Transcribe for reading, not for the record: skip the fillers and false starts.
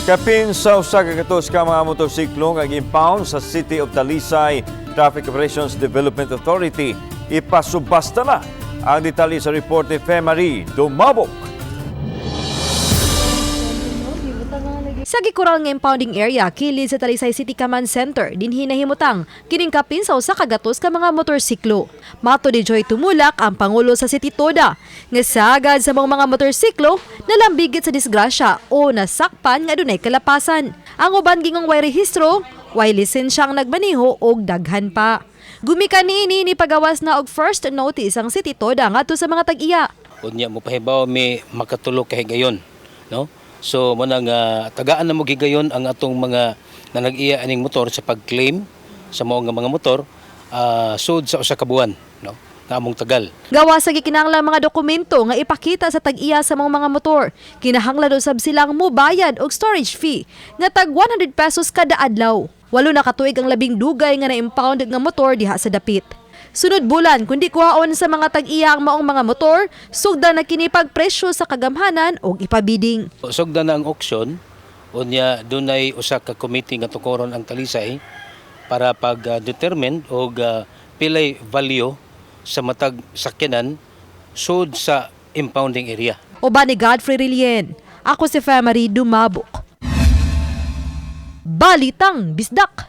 Kapin sa 100 ka mga motorsiklo nga impound sa City of Talisay Traffic Operations Development Authority, ipasubasta na. Ang detalye sa report ni Femarie Dumabok. Sa gikural nga impounding area kilid sa Talisay City Command Center, dinhi nahimutang kining kapin sa 100 ka mga motorsiklo. Mato ni Joy Tumulak, ang pangulo sa City Toda, nga sagad sa mga motorsiklo nalambigit sa disgrasya o nasakpan nga dunay kalapasan. Ang uban gingong way rehistro, way lisensya ang nagmaniho og daghan pa. Gumikan niini ni pagawas na og first notice ang City Toda ngadto sa mga tag-iya. Unya mo pahibaw mi makatulo ka higayon, no? So mo nang tagaan na mo higayon ang atong mga nanag-iya aning motor sa pag-claim sa mao nga mga motor sud sa usa ka buwan, no, nga among tagal. Gawa sa gikinahanglang mga dokumento nga ipakita sa tag-iya sa mga motor. Kinahanglan usab silang mubayad og storage fee nga tag 100 pesos kada adlaw. 8 na ka tuig ang labing dugay nga na-impound nga motor diha sa dapit. Sunod bulan, kundi kuhaon sa mga tag-iya ang maong mga motor, sugdan na kini pagpresyo sa kagamhanan og ipabiding. Sugdan na ang auction. Unya dunay usa ka committee nga tukoron ang Talisay para pag determine og pilay value sa matag sakyanan sud sa impounding area. Uban ni Godfrey Rilien. Ako si Femary Dumabok. Balitang Bisdak!